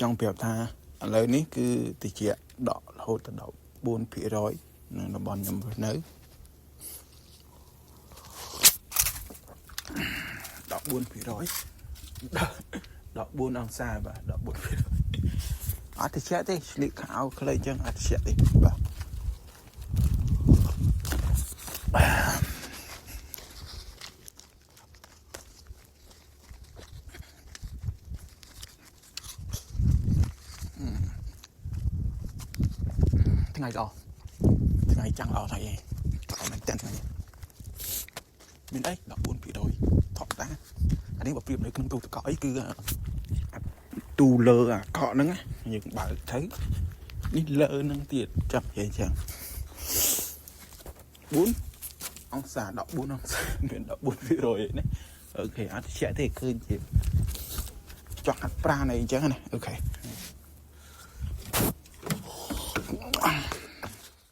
ចង់ប្រាប់ថាឥឡូវនេះគឺតិចដករហូតដល់14%នៅតំបន់ខ្ញុំរស់នៅ14% 14អង្សាបាទ14%អត់តិចទេស្លៀកខោខ្លីចឹងអត់តិចទេបាទថ្ងៃល្អថ្ងៃចាំងល្អថ្ងៃឯងល្អមែនតើថ្ងៃនេះមានអី14%ថប់តាអានេះបើប្រៀបនៅក្នុងទូទឹកកកអីគឺទូលើអាកក់ហ្នឹងយើងបើកទៅនេះលើហ្នឹងទៀតចាប់និយាយចឹង4អង្សា14អង្សាមាន14%ឯនេះ OK អត់ជាក់ទេឃើញជាចង់ហាត់ប្រាណអីអញ្ចឹងណា OK។